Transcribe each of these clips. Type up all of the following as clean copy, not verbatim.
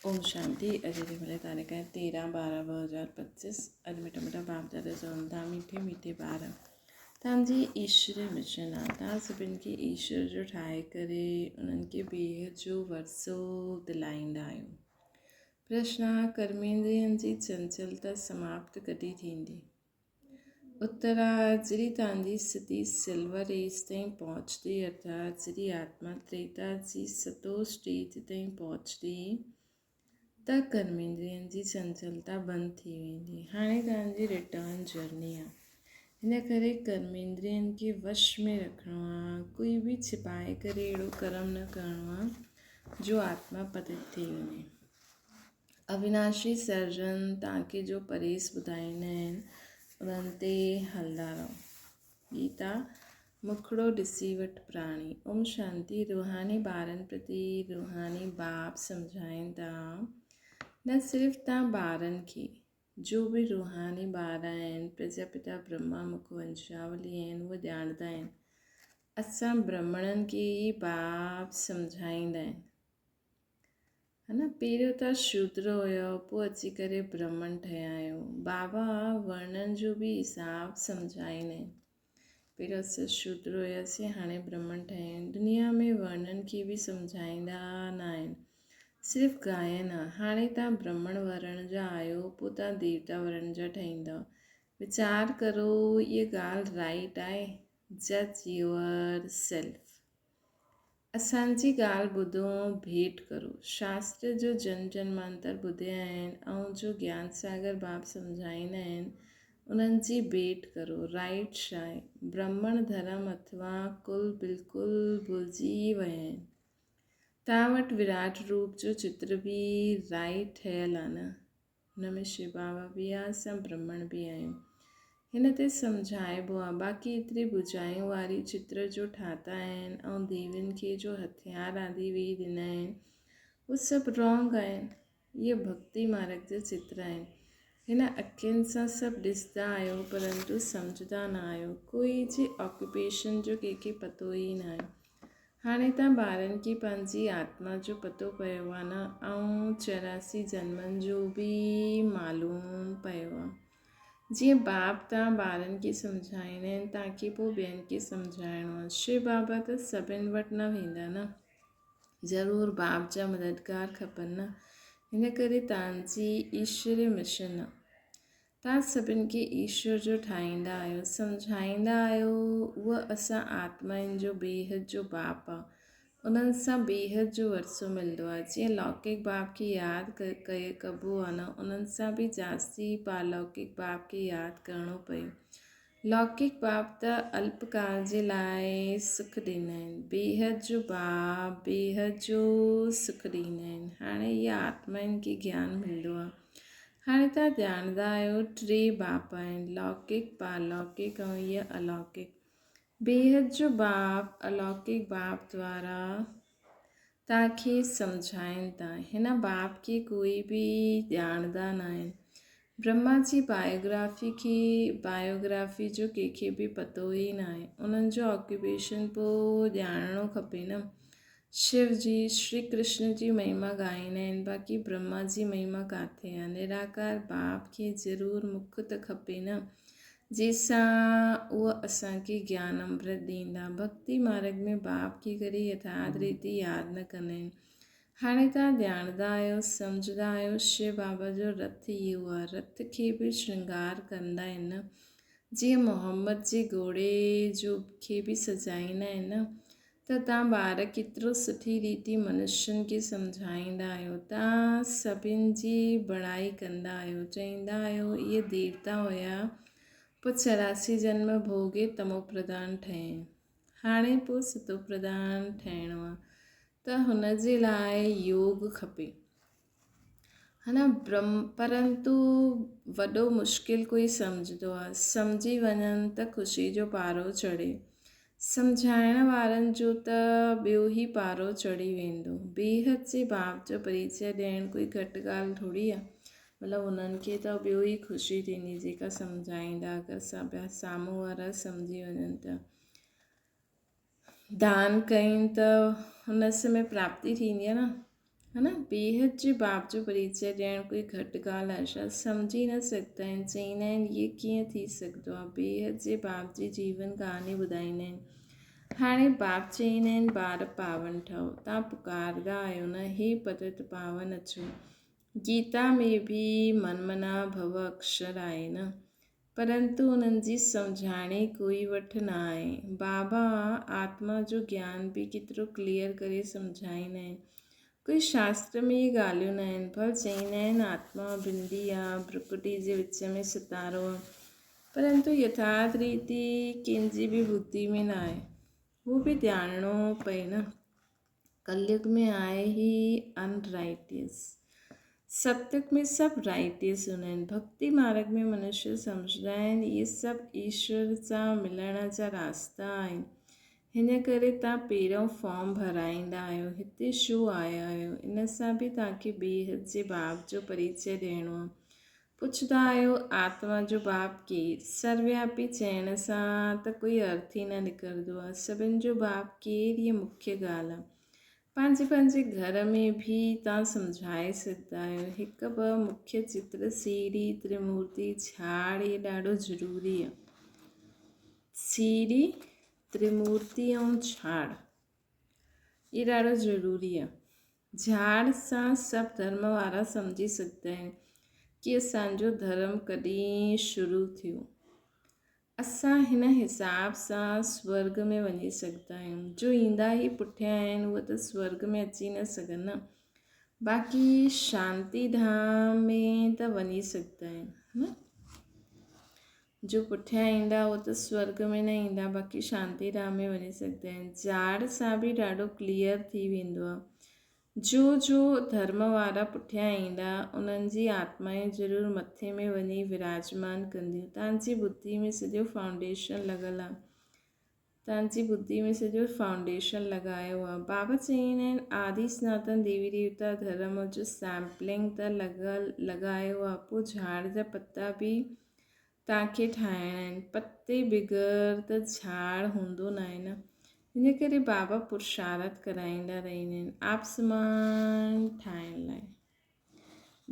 اوم شانتي. اڄ جي ملي تاريخ آهي 13 12 2025. اڄ مٺا مٺا باپ دادا چون ٿا، مٺي مٺي ٻار، توهان جي ايشوري مشن آهي توهان سڀن کي ايشور جو ٺاهي ڪري انهن کي بيحد جو ورثو دلائيندا آهيو. پرشن آهي، ڪرميندرين جي چنچلتا سماپت ڪڏهن ٿيندي؟ اترا، جڏهن توهان جي ستي سلور ايج تائين پهچندي، ارٿات جڏهن آتما تريتا جي ستون اسٽيج تائين پهچندي ته ڪرميندرين جي چنچلتا بند ٿي ويندي. هاڻي توهان جي ريٽرن جرني آهي، ان ڪري ڪرميندرين کي وش ۾ رکڻو آهي، ڪوئي به ڇپائي ڪري اهڙو ڪرم نه ڪرڻو آهي جو آتما پتت ٿي وڃي. اويناشي سرجن توهان کي جو پرهيز ٻڌائيندا آهن، انهن تي هلندا رهو. گيتا، مکڙو ڏسي وٺ پراڻي. اوم شانتي. روحاني ٻارن پرتي روحاني باپ سمجهائين ٿا، نه صرف توهان ٻارن کي، جو به روحاني ٻار آهن، پرجاپتا برهما مک ونشاولي آهن، اهي ڄاڻندا آهن. اسان برهمڻن کي ئي باپ سمجهائيندا آهن. ها نه، پهريون ته شودر هيو، پوء اچي ڪري برهمڻ ٺهيا آهيو. بابا ورڻن جو به حساب سمجهائيندا آهن. پهريون اسان شودر هياسين، هاڻي برهمڻ ٺهيا آهيون. دنيا ۾ ورڻن کي به سمجهائيندا نه آهن، صرف ڳائن ها. هاڻي توهان برهمڻ ورڻ جا آهيو، پوء توهان ديوتا ورڻ جا ٺهيندؤ. ويچار ڪرو، اها ڳالهه رائيٽ آهي؟ جج يوئر سيلف. اسان جي ڳالهه ٻڌو ۽ ڀيٽ ڪرو. شاستر جو جنم جنمانتر ٻڌيا آهن ۽ جو گيان ساگر باب سمجهائيندا آهن، انهن جي ڀيٽ ڪرو. رائيٽ شاهي. برهمڻ ڌرم اٿوا ڪل بلڪل ڀلجي ئي ويا آهن. توهان وٽ وراٽ روپ جو چتر به رائيٽ ٺهيل آ نه؟ هن ۾ شو بابا به آ، اسان برهمڻ به آهيون. هن تي سمجهائبو آ. باقي ايتري بجايون واري چتر جو ٺاتا آهن ۽ ديوين کي جو هٿيار آدي ويهي ڏنا آهن، اهي سڀ رانگ آهن. اهي ڀڳتي مارگ جا چتر آهن. هن اکين سان سڀ ڏسندا آهيو پرنتو سمجهندا نه آهيو. ڪوئي جي آڪيوپيشن جو ڪنهن کي پتو ئي ناهي. هاڻي ته ٻارن کي پنهنجي آتما جو پتو پيو آ نه ۽ 84 جنمن جو به معلوم پيو آ. جيئن باپ تان ٻارن کي سمجهائيندا آهن تاڪي پوء ٻين کي سمجهائڻو آ. شو بابا ته سڀن وٽ نه ويندا نه. ضرور باپ جا مددگار کپن نه. ان ڪري تان جي ايشوري مشن آ. توهان سڀن کي ايشور جو ٺاهيندا آهيو، سمجهائيندا آهيو، اهو اسان آتمائن جو بيحد جو باپ آ، انهن سان بيحد جو ورثو ملندو آ، جيئن لوڪڪ باپ کي ياد ڪبو آ نه، انهن سان به جاستي پارلوڪڪ باپ کي ياد ڪرڻو پئي. لوڪڪ باپ ته الپ ڪال جي لاء سک ڏيندا آهن، بيحد جو باپ بيحد جو سک ڏيندا آهن. هاڻي اها آتمائن کي گيان ملندو آ. هاڻي توهان ڄاڻندا آهيو ٽي باپ آهن، لوڪڪ، پارلوڪڪ ۽ هيء الوڪڪ. بيحد جو باپ الوڪڪ باپ دوارا توهان کي سمجهائين ٿا. هن باپ کي ڪوئي به ڄاڻندا ناهن. برهما جي بايوگرافي کي بايوگرافي جو ڪنهن کي به پتو ئي ناهي. انهن جو آڪيوپيشن پوء ڄاڻڻو کپي نه. شو جي، شري ڪرشن جي مهما ڳائيندا آهن، باقي برهما جي مهما ڪاٿي آهي؟ نراڪار باپ کي ضرور مک ته کپي نه، جنهن سان اهو اسان کي گيان امرت ڏيندا. ڀڳتي مارڳ ۾ باپ کي ڪڏهن يٿارٿ ريتي ياد نه ڪندا آهن. هاڻي توهان ڄاڻندا آهيو، سمجهندا آهيو، شو بابا جو رٿ اهو آهي. رٿ کي به شرنگار ڪندا آهن نه، جيئن محمد جي گهوڙي جو کي به سجائيندا آهن نه. ته توهان ٻار ڪيترو سٺي ريتي منشين کي سمجهائيندا آهيو. توهان سڀن جي بڙائي ڪندا آهيو. چئيندا آهيو اهي ديوتا هيا پوء 84 جنم ڀوڳي تمو پرڌان ٺهين. هاڻي پوء ستو پرڌان ٺهڻو آ ته هن جي لاء يوگ کپي. ها نه برهم پرنتو وڏو مشڪل ڪوئي سمجهندو آ. سمجهي وڃن ته خوشي جو پارو چڙهي. سمجهائڻ وارن جو ته ٻيو ئي پارو چڙهي ويندو. بيحد جي باپ جو پريچيه ڏيڻ ڪوئي گهٽ ڳالهه ٿوري آ. مطلب انهن کي ته ٻيو ئي خوشي ٿيندي جيڪا سمجهائيندا اگر سامهون وارا سمجهي وڃن ته. دان ڪين ته هن سمي پراپتي ٿيندي آ نه. ها نه؟ بيحد جي باپ جو پريچيه ڏيڻ ڪوئي گهٽ ڳالهه آهي ڇا؟ سمجهي نه سگهندا آهن، چئيندا آهن هيء ڪيئن ٿي سگهندو آهي؟ بيحد جي باپ جي جيون ڪهاڻي ٻڌائيندا آهن. هاڻي باپ چئيندا آهن ٻار پاون ٺهو. تان پڪاردا آهيو نه، هي پتت پاون اچو. گيتا ۾ به من منا ڀو اڪشر آهي نه؟ پرنتو انهن جي سمجهاڻي ڪوئي وٺ نه آهي. بابا آتما جو گيان به ڪيترو ڪليئر ڪري سمجهائيندا آهن. ڪوئي شاستر ۾ اهي ڳالهيون نه آهن. ڀل چئيندا آهن آتما بندي آ، ڀرڪٽي جي وچ ۾ ستارو آ. پرنتو يٿارٿ ريتي ڪنهن جي به ٻڌي ۾ نه آهي. هو به ڄاڻڻو پئي نه. ڪليگ ۾ آهي هي ان رائٽيس. ستيگ ۾ سڀ رائٽيس هوندا آهن. ڀڳتي مارگ ۾ منشيه سمجهندا آهن اهي سڀ ايشور سان ملڻ جا راستا آهن. هن ڪري توهان پهريون فارم ڀرائيندا آهيو. هتي ڇو آيا آهيو؟ ان سان به توهان کي بيحد جي باب جو پريچيه ڏيڻو آهي. پڇندا آهيو آتما جو باپ ڪير؟ سروياپي چئڻ سان ته ڪوئي ارٿ ئي نه نڪرندو آهي. سڀن جو باپ ڪير هيء مکيه ڳالهه آهي. پنهنجي پنهنجي گهر ۾ به توهان سمجهائي سگهندا آهيو. هڪ ٻه مکيه چتر، سيڙهي، ترمورتي، جهاڙ اهي ڏاڍو ضروري آهي. سيڙهي، ترمورتي ۽ جهاڙ اهي ڏاڍو ضروري آهي. جھاڙ سان سڀ ڌرم وارا سمجھي سگھندا آهن ڪي اسان جو ڌرم ڪڏهن شروع ٿيو. اسان هن حساب سان سورڳ ۾ وڃي سگھندا آهيون. جو ايندا ئي پٺيان آهن اهي ته سورڳ ۾ اچي نه سگھن نه. باقي شانتي ڌام ۾ ته وڃي سگھندا آهن نه. جو پٺيان ايندا اهي ته سورڳ ۾ نه ايندا باقي شانتي ڌام ۾ وڃي سگهندا آهن. جاڙ سان به ڏاڍو ڪليئر ٿي ويندو آهي. جو جو ڌرم وارا پٺيان ايندا انهن جي آتمائون ضرور مٿي ۾ وڃي وراجمان ڪنديون. تان جي ٻڌي ۾ سڄو فائونڊيشن لڳل آهي. تان جي ٻڌي ۾ سڄو فائونڊيشن لڳايو آهي. بابا چئيندا آهن آدي سناتن ديوي ديوتا ڌرم جو سيمپلنگ ته لڳل لڳايو آهي پوء جھاڙ جا پتا به تان کي ٺاهڻا آهن. پتي بغير ته جھاڙ هوندو ناهي نه. ان ڪري بابا پرشارت ڪرائيندا رهندا آهن آپسمان ٺاهڻ لاء.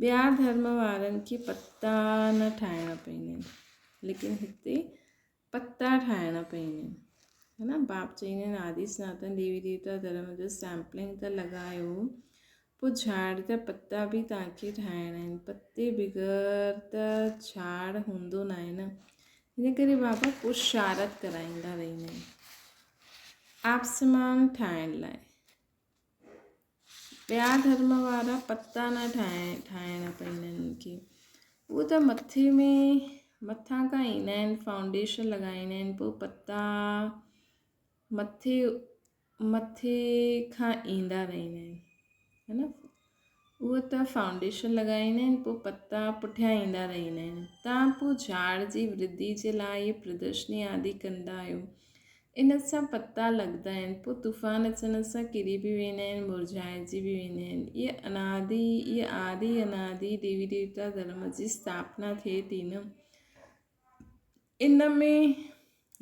ٻيا ڌرم وارن کي پتا نه ٺاهڻا پوندا آهن ليڪن هتي پتا ٺاهڻا پوندا آهن ها نه باپ چئيندا آهن آدي سناتن ديوي ديوتا ڌرم جو سيمپلنگ ته لڳايو پوء جھاڙ جا پتا به توهان کي ٺاهڻا آهن پتي بغير ته جھاڙ هوندو ناهي نه ان ڪري بابا پرشارت ڪرائيندا رهندا آهن آپسمان ٺاهڻ لاء ٻيا ڌرم وارا پتا نه ٺاهڻا پوندا آهن انهن کي اهو ته مٿي ۾ مٿان کان ايندا آهن فائونڊيشن لڳائيندا آهن پوء پتا مٿي مٿي کان ايندا رهندا آهن ها نه اهو ته فائونڊيشن لڳائيندا آهن پوء پتا پٺيان ايندا رهندا آهن تان پوء جھاڙ جي ورڌي جي لاء اهي پردرشني آدي ڪندا آهيو ان سان پتا لڳندا آهن پوء طوفان اچڻ سان ڪري به ويندا آهن مرجهائجي به ويندا آهن اهي انادي اهي آدي انادي ديوي ديوتا ڌرم جي اسٿاپنا ٿئي ٿي نه ان ۾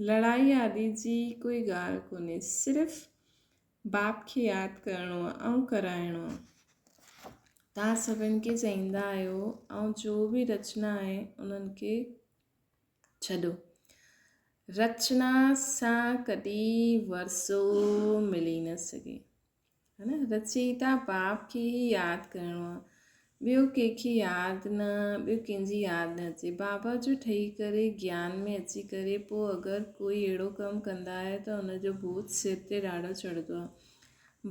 لڙائي آدي جي ڪوئي ڳالهه ڪونهي صرف باپ کي ياد ڪرڻو آهي ۽ ڪرائڻو آهي توهان سڀن کي چئيندا آهيو ۽ جو به رچنا آهي انهن کي ڇڏو. رچنا سان ڪڏهن ورثو ملي نه سگهي. ها نه رچيتا باپ کي ئي ياد ڪرڻو آ. ٻيو ڪنهن کي ياد نه ٻيو ڪنهن جي ياد نه اچي. بابا جو ٺهي ڪري گيان ۾ اچي ڪري پوء اگر ڪوئي اهڙو ڪم ڪندا آهي ته ان جو ڀوت سر تي ڏاڍو چڙهندو آ.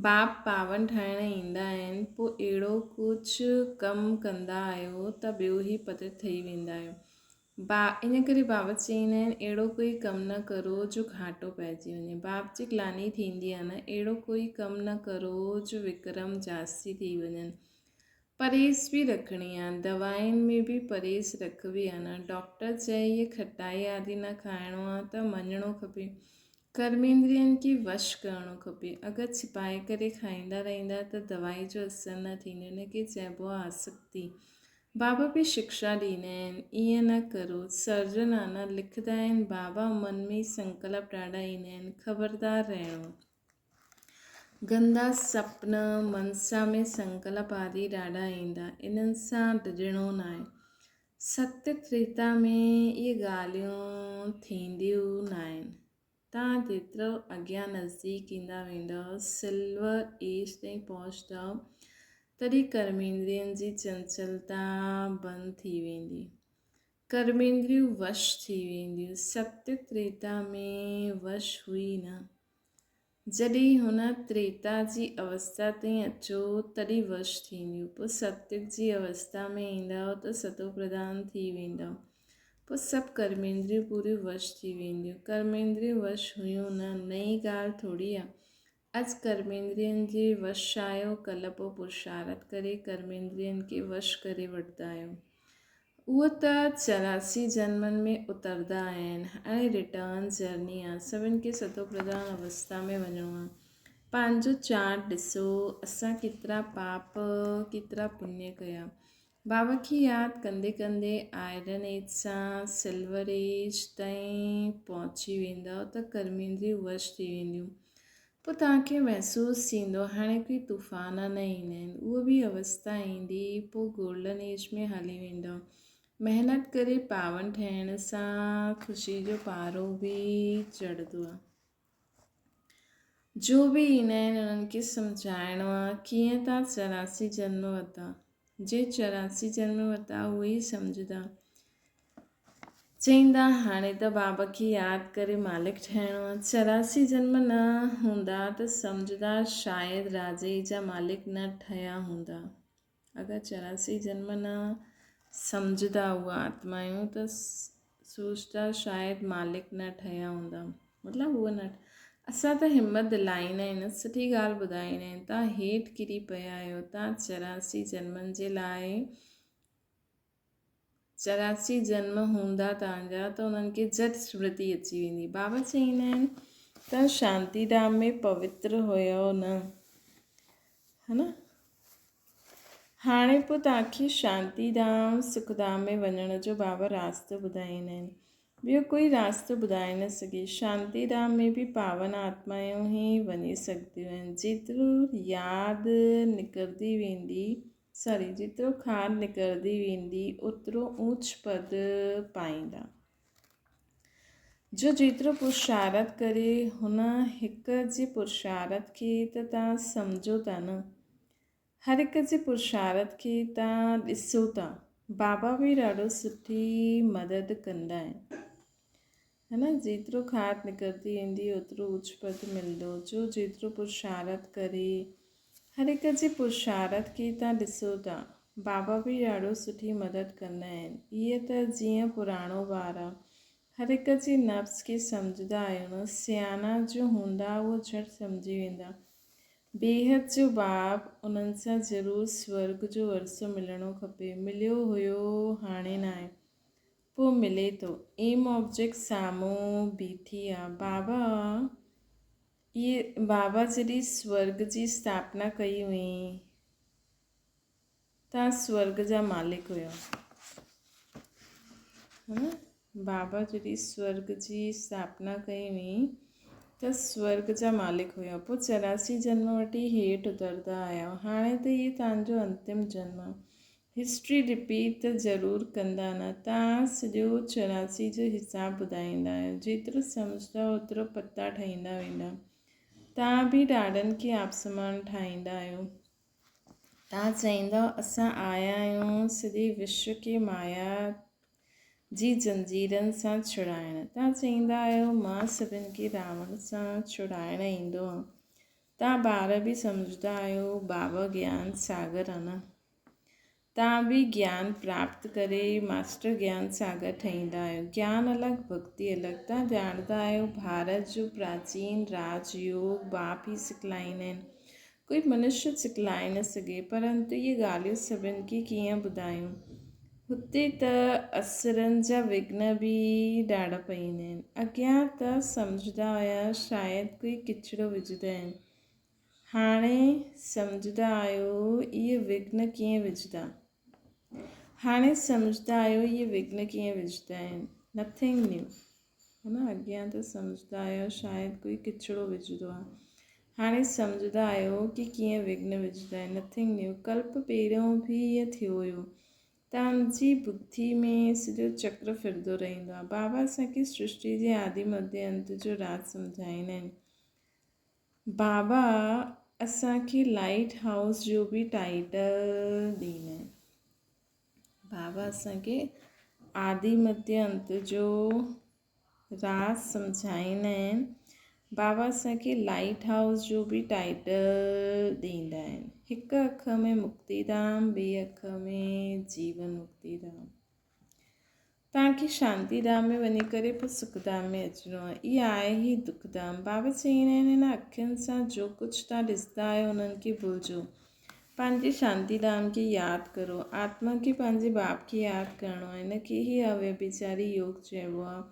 باپ پاون ٺاهڻ ايندا آهن پوء اهڙو ڪجهه ڪم ڪندا آهيو ته ٻيو ئي پتي ٺهي ويندا آهيو. با ان ڪري بابا چئيندا آهن اهڙو ڪوئي ڪم نه ڪرو جو گهاٽو پئجي وڃي. باپ جي گلاني ٿيندي آهي نه اهڙو ڪوئي ڪم نه ڪرو جو وڪرم جاستي ٿي وڃن. پرهيز به رکڻي آهي. دوائن ۾ به پرهيز رکبي آهي نه. ڊاڪٽر چئي هيء کٽائي آدي نه کائڻو آهي ته مڃڻو کپي. ڪرميندرين کي وش ڪرڻو کپي. اگر ڇپائي ڪري کائيندا رهندا ته دوائي جو اثر نه ٿيندو. ان کي چئبو آهي آسڪتي. بابا به شڪشا ڏيندا آهن، ائين نه ڪرو. سرجن آنا لکندا آهن، بابا من ۾ ئي سنڪلپ ڏاڍا ايندا آهن، خبردار رهڻو. گندا سپنا، منسا ۾ سنڪلپ آدي ڏاڍا ايندا. انهن سان ڊڄڻو ناهي. ست تريتا ۾ اهي ڳالهيون ٿينديون ناهن. توهان جيترو اڳيان نزديڪ ايندا ويندؤ، سلور ايج تائين پهچندؤ، تڏهن ڪرميندرين جي چنچلتا بند ٿي ويندي. ڪرميندريون وش ٿي وينديون. ست تريتا ۾ وش هئي نه. جڏهن هن تريتا جي اوستا تائين اچو، تڏهن وش ٿينديون. پوء ستيگ جي اوستا ۾ ايندؤ ته ستوپرڌان ٿي ويندؤ. پوء سڀ ڪرميندريون پوريون وش ٿي وينديون. ڪرميندريون وش هيون نه، نئين ڳالهه ٿوري آ. اڄ ڪرميندرين جي وش آهيو، ڪلهه پوء پرشارت ڪري ڪرميندرين کي وش ڪري وٺندا آهيو. اهو ته 84 جنمن ۾ اترندا آهن. هاڻي ريٽرن جرني آ. سڀن کي ستوپرڌان اوستا ۾ وڃڻو آ. پنهنجو چارٽ ڏسو، اسان ڪيترا پاپ، ڪيترا پڃ ڪيا. بابا کي ياد ڪندي ڪندي آئرن ايج سان سلور ايج تائين پهچي ويندؤ ته ڪرميندريون وش ٿي وينديون. پوء توهان کي محسوس ٿيندو هاڻي ڪوئي طوفان نه ايندا آهن. اهو به اوستا ايندي پوء گولڊن ايج ۾ هلي ويندؤ. محنت ڪري پاون ٺهڻ سان خوشي جو پارو به چڙهندو آهي. جو به ايندا آهن انهن کي سمجهائڻو آهي ڪيئن تان 84 جنم ورتا. جي 84 جنم ورتا اهي ئي سمجهندا. چئيندا هاڻي ته بابا کي ياد ڪري مالڪ ٺهڻو آ. 84 جنم نه هوندا ته سمجهندا شايد راجئي جا مالڪ نه ٺهيا هوندا. اگر 84 جنم نه سمجهندا اها آتمايون ته سوچدا شايد مالڪ نه ٺهيا هوندا. مطلب هو نه اسان ته همت دلائيندا آهن سٺي ڳالهه ٻڌائيندا آهن تان هيٺ ڪري پيا آهيو تان 84 جنمن جي لاء 84 جنم هوندا توهان جا ته انهن کي جهٽ سمرتي اچي ويندي. بابا چئيندا آهن توهان شانتي ڌام ۾ پوتر هيو نه ها نه هاڻي پوء توهان کي شانتي ڌام سک ڌام ۾ وڃڻ جو بابا راستو ٻڌائيندا آهن ٻيو ڪوئي راستو ٻڌائي نه سگهي. شانتي ڌام ۾ به پاون آتمائون ئي وڃي سگهنديون آهن جيترو ياد نڪرندي ويندي سري جيترو کار نڪرندي ويندي اوترو اوچ پد پائيندا. جو جيترو پرشارت ڪري هن هڪ جي پرشارت کي ته توهان سمجهو ٿا نه. هر هڪ جي پرشارت کي توهان ڏسو ٿا. بابا به ڏاڍو سٺي مدد ڪندا آهن. ها نه جيترو کار نڪرندي ويندي اوترو اوچ پد ملندو. جو جيترو پرشارت ڪري هر هڪ جي پرشارت کي تان ڏسو ٿا. بابا به ڏاڍو سٺي مدد ڪندا آهن. اهي ته جيئن پراڻو ٻار آ. هر هڪ جي نبض کي سمجهندا آهيو نه. سياڻا جو هوندا اهو جهٽ سمجهي ويندا. بيحد جو باپ انهن سان ضرور سورڳ جو ورثو ملڻو کپي. مليو هيو هاڻي ناهي. پوء ملي ٿو. ايم آبجيڪٽ سامهون بيٺي آ. بابا اهي بابا جڏهن سورڳ جي اسٿاپنا ڪئي هئي تان سورڳ جا مالڪ هيو ها بابا جڏهن سورڳ جي اسٿاپنا ڪئي هئي ته سورڳ جا مالڪ هيو پوء 84 جنم وٺي هيٺ اتردا آيا هاڻي ته هي تان جو انتم جنم هسٽري رپيٽ ته ضرور ڪندا نه توهان سڄو 84 جو حساب ٻڌائيندا آهيو جيترو سمجهندا اوترو پتا ٺاهيندا ويندا توهان به ڏاڏن کي آپسمان ٺاهيندا آهيو توهان چئيندا اسان آيا آهيون سڄي وشو کي مايا جي زنجيرن سان ڇڙائڻ توهان چئيندا آهيو مان سڀن کي راوڻ سان ڇڙائڻ ايندو آهيان توهان ٻار به سمجهندا آهيو بابا گيان ساگر آ نه توهان به گيان پراپت ڪري ماسٽر گيان ساگر ٺهيندا آهيو. گيان الڳ ڀڳتي الڳ. توهان ڄاڻندا آهيو ڀارت جو پراچين راج يوگ باپ ئي سکلائيندا آهن. ڪوئي منشيه سکلائي نه سگهي. پرنتو اهي ڳالهيون سڀن کي ڪيئن ٻڌايون. هتي ته اسرن جا وگهن به ڏاڍا پئيندا آهن. اڳيان ته سمجهندا هيا شايد ڪوئي ڪچڙو وجهندا آهن. هاڻي سمجهندا آهيو اهي وگهن ڪيئن وجهندا؟ هاڻي سمجهندا آهيو اهي وگهن ڪيئن وجهندا آهن؟ نٿنگ نيو ها نه اڳيان ته سمجهندا آهيو شايد ڪوئي ڪچڙو وجهندو آهي. هاڻي سمجهندا آهيو ڪي ڪيئن وگهن وجهندا آهن. نٿنگ نيو. ڪلپ پهريون به ائين ٿيو هيو. توهان جي ٻڌي ۾ سڄو چڪر ڦرندو رهندو آهي. بابا اسان کي سرشٽي جي آدي مڌي انت جو راز سمجهائيندا آهن. بابا اسان کي لائيٽ هائوس جو به ٽائيٽل ڏيندا آهن. بابا اسان کي آدي مڌي انت جو راز سمجهائيندا آهن. بابا اسان کي لائيٽ هائوس جو به ٽائيٽل ڏيندا آهن. هڪ اک ۾ مڪتي ڌام، ٻي اک ۾ جيون مڪتي ڌام. توهان کي شانتي ڌام ۾ وڃي ڪري پوء سک ڌام ۾ اچڻو آهي. اها آهي ئي دک ڌام. بابا چئيندا آهن هن اکين سان جو ڪجهه توهان ڏسندا آهيو انهن کي ڀلجو. پنهنجي شانتي ڌام کي ياد ڪرو. آتما کي پنهنجي باپ کي ياد ڪرڻو آهي. ان کي ئي اويڀيچاري يوگ چئبو آهي.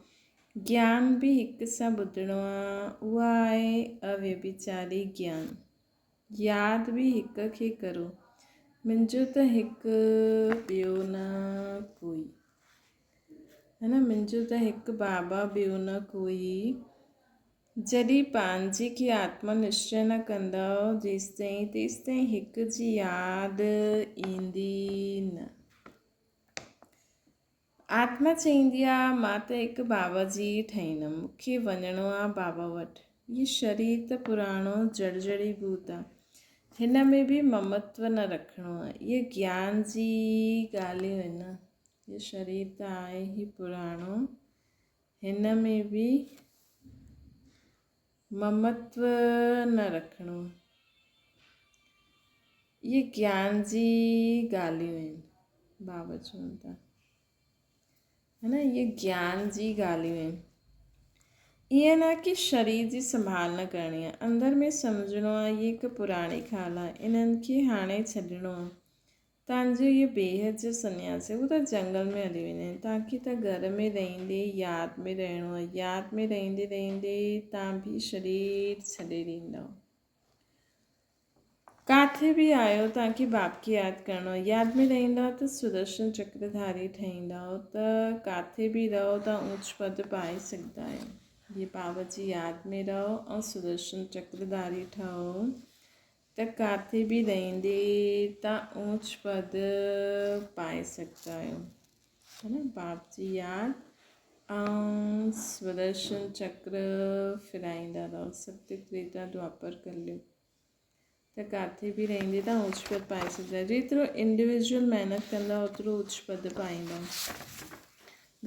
گيان به هڪ سان ٻڌڻو آهي. اها آهي اويڀيچاري گيان. ياد به هڪ کي ڪرو. منهنجو ته هڪ ٻيو نه ڪوئي. هي نه منهنجو ته هڪ بابا ٻيو نه ڪوئي. جڏهن پنهنجي کي آتما نشچي نه ڪندؤ جيستائين تيستائين هڪ جي ياد ايندي نه. آتما چئيندي آ مان ته هڪ بابا جي ئي ٺهيندم مون کي وڃڻو آ بابا وٽ. هي شرير ته پراڻو جڙجڙي ڀوت آ. هن ۾ به ممتو نه رکڻو آ. اهي گيان جي ڳالهيون آهن نه. هي شرير ته آهي ئي پراڻو. هن ۾ به ممتو نه رکڻو. اهي گيان جي ڳالهيون آهن. بابا چون ٿا. هي نه اهي گيان جي ڳالهيون آهن. ائين نه ڪي شرير جي سنڀال نه ڪرڻي آهي. اندر ۾ سمجهڻو آهي اهي هڪ پراڻي خيال آهي. انهن کي هاڻي ڇڏڻو آهي. تان جو اهي بيحد جو سنياسي هو ته جنگل ۾ هلي ويندا آهن. تان کي ته گهر ۾ رهندي ياد ۾ رهڻو آهي. ياد ۾ رهندي رهندي تان به شرير ڇڏي ڏيندؤ. ڪاٿي به آهيو تان کي باپ کي ياد ڪرڻو آهي. ياد ۾ رهندؤ ته سدرشن چڪرڌاري ٺهيندؤ ته ڪاٿي به رهو تان اوچ پد پائي سگهندا آهيو. هي باپ جي ياد ۾ رهو ۽ سدرشن چڪرڌاري ٺهو. ته ڪاٿي به رهندي تان اوچ پد پائي سگهندا آهيو. ها نه باپ جي ياد ۽ سودرشن چڪر ڦرائيندا رهو ستيگ تريتا دوآپر ڪليگ ته ڪاٿي به رهندي تان اوچ پد پائي سگهندا آهيو. جيترو انڊيويجوئل محنت ڪندا اوترو اوچ پد پائيندا.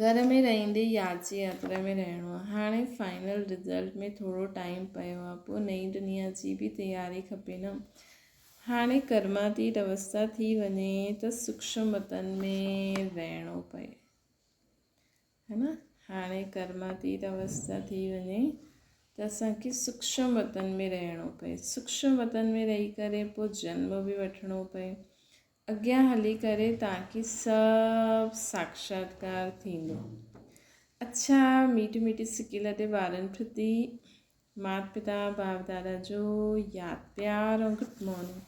گهر ۾ رهندي ياد جي ياترا ۾ رهڻو آ. هاڻي فائنل رزلٽ ۾ ٿورو ٽائيم پيو آ. پوء نئين دنيا جي به تياري کپي نه. هاڻي ڪرماتيت اوستا ٿي وڃي ته سوڪشم وطن ۾ رهڻو پئي. هي نه؟ هاڻي ڪرماتيت اوستا ٿي وڃي ته اسان کي سوڪشم وطن ۾ رهڻو پئي. سوڪشم وطن ۾ رهي ڪري پوء جنم به وٺڻو پئي. اڳيان هلي ڪري توهان کي سڀ ساڪشاتڪار ٿيندو. اڇا ميٺي ميٺي سڪي لڏي ٻارن پرتي مات پتا باپ دادا جو ياد پيار ۽ گڊ مارننگ.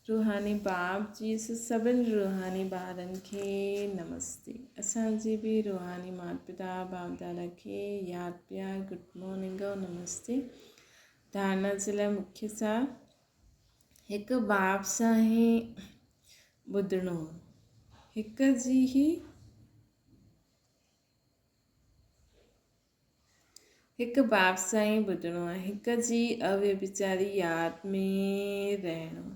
روحاني باپ جي سڀن روحاني ٻارن کي نمستي. اسان جي به روحاني مات پتا باپ دادا کي ياد پيار گڊ مارننگ ۽ نمستي. ڌارنا جي لاء مکيه سار هڪ باب سان ئي ٻڌڻو هو. هڪ جي ئي هڪ باب سان ئي ٻڌڻو آهي. هڪ جي اويڀچاري ياد ۾ رهڻو.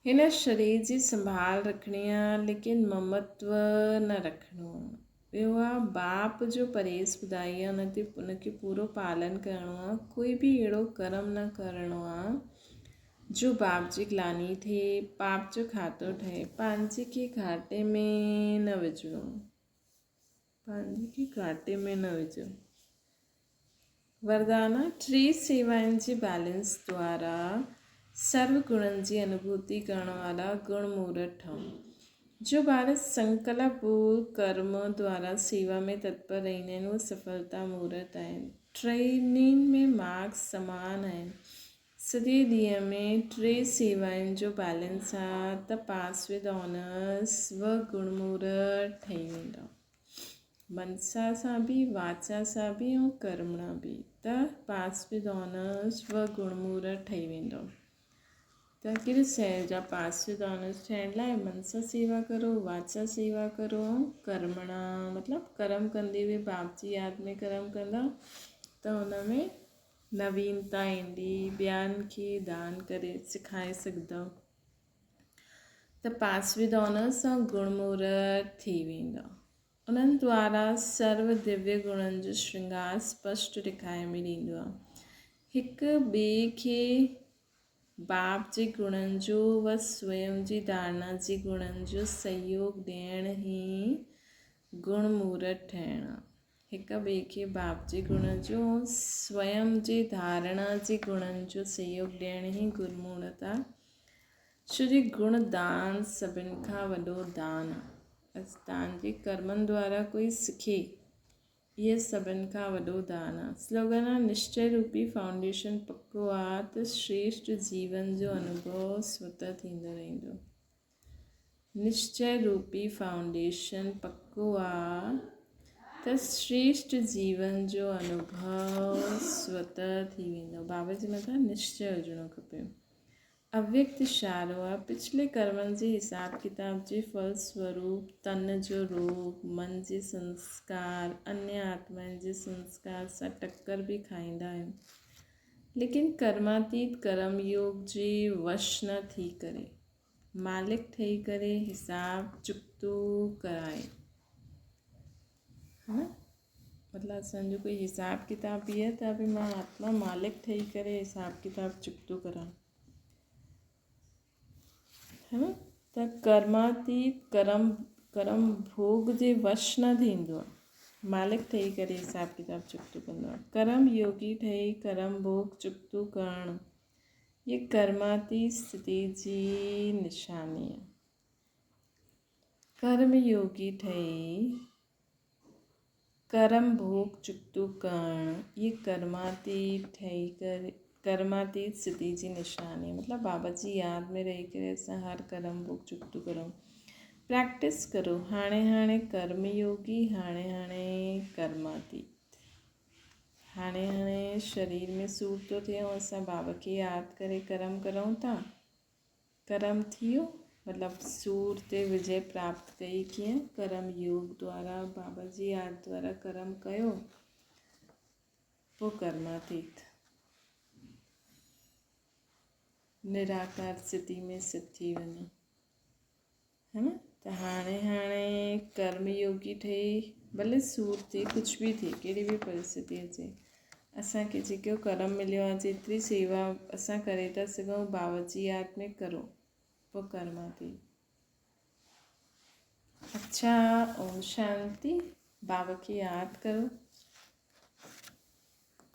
هن شرير جي سنڀال رکڻي آ ليڪن ممتو نه رکڻو آ. ٻيو آ باپ جو پرهيز ٻڌائي آ ان تي ان کي پورو پالن ڪرڻو آ ڪوئي به اهڙو ڪرم نه ڪرڻو آ جو باپ جي گلاني ٿئي پاپ جو کاتو ٺهي پنهنجي کي گهاٽي ۾ نه وجهڻو پنهنجي کي گهاٽي ۾ نه وجهو. وردانا، ٽي سيوائن جي بيلنس دوارا سرو گڻن جي انوڀوتي ڪرڻ وارا گڻ مورت ٺهو. جو ٻار سنڪلپ ڪرم دوارا سيوا ۾ تتپر رهندا آهن اهي سڦلتا مورت آهن. ٽنهي ۾ مارڪس سمان آهن. سڄي ڏينهن ۾ ٽي سيوائن جو بيلنس آ ته پاس ود آنرس و گڻ مورت ٺهي ويندا. منسا سان به، واچا سان به ۽ ڪرمڻا به ته پاس ود آنرس و گڻمورت ٺهي ويندو. ته ڪهڙي شيء جا پاس ود آنرس ٺهڻ لاء منسا سيوا ڪرو، واچا سيوا ڪرو ۽ ڪرمڻا مطلب ڪرم ڪندي به باپ جي ياد ۾ ڪرم ڪندا ته ان ۾ نوينتا ايندي، ٻين کي دان ڪري سکائي سگهندؤ. ته پاس ود آنرس سان گڻ مورت ٿي ويندا. انهن دوارا سرو دويه گڻن جو شرنگار اسپشٽ ڏيکائي ۾ ڏيندو آهي. هڪ ٻئي کي باپ جي گڻن جو و سويم جي ڌارڻا جي گڻن جو سهيوگ ڏيڻ ئي گڻ مورت ٺهڻ آهي. هڪ ٻئي کي باپ جي گڻ جو ۽ سويم جي ڌارڻا جي گڻن جو سهيوگ ڏيڻ ئي گرمورت آهي. ڇو جي گڻ دان سڀن کان وڏو دان آهي. دان جي ڪرمن دوارا ڪوئي سکي، اهي سڀن کان وڏو دان آهي. سلوگن آهي، نشچي روپي فائونڊيشن پڪو آهي ته شريشٽ جيون جو انوڀو سوتهه ٿيندو رهندو. نشچي روپي فائونڊيشن پڪو آ ته شريشٽ جيون جو انوڀو سوتهه ٿي ويندو. بابا جي مٿان نشچي هجڻو کپي. اويڪت اشارو آ پڇلي ڪرمن جي حساب ڪتاب جي ڦل سوروپ تن جو روڳ، من جي سنسڪار، انيه آتمائن جي سنسڪار سان ٽڪر به کائيندا آهيون. ليڪن ڪرماتيت ڪرم يوگ جي وش نه ٿي ڪري. مالڪ ٺهي ڪري حساب چڪتو ڪرائي ها نه مطلب اسان جو ڪوئي حساب ڪتاب به آهي ته به مان آتما مالڪ ٺهي ڪري حساب ڪتاب چڪتو ڪران ها نه ته ڪرماتيت ڪرم ڪرم ڀوڳ جي وش نه ٿيندو آهي مالڪ ٺهي ڪري حساب ڪتاب چڪتو ڪندو آهي ڪرم يوگي ٺهي ڪرم ڀوڳ چڪتو ڪرڻ هيء ڪرماتي اسٿتي جي نشاني آهي. ڪرم يوگي ٺهي ڪرم ڀوڳ چڪتو ڪرڻ هيء ڪرماتي ٺهي ڪري ڪرماتي اسٿتي جي نشاني مطلب بابا جي ياد ۾ رهي ڪري اسان هر ڪرم ڀوڳ چڪتو ڪرون پريڪٽس ڪرو هاڻي هاڻي ڪرم يوگي هاڻي هاڻي ڪرماتي هاڻي هاڻي شرير ۾ سور ٿو ٿئي ۽ اسان بابا کي ياد ڪري ڪرم ڪرون ٿا. ڪرم ٿيو مطلب سور تي وجي پراپت ڪئي ڪيئن؟ ڪرم يوگ دوارا بابا جي ياد دوارا ڪرم ڪيو پوء ڪرماتيت نراڪار اسٿتي ۾ سٿ ٿي وڃو. ها نه ته هاڻي هاڻي ڪرم يوگي ٺهي ڀلي سور ٿئي ڪجهه به ٿئي ڪهڙي به پرسٿتي اچي اسان کي جيڪو ڪرم مليو آهي جيتري سيوا اسان ڪري ٿا سگهون بابا جي ياد ۾ ڪرو پوء ڪرماتي اڇا اوم شانتي بابا کي ياد ڪرو.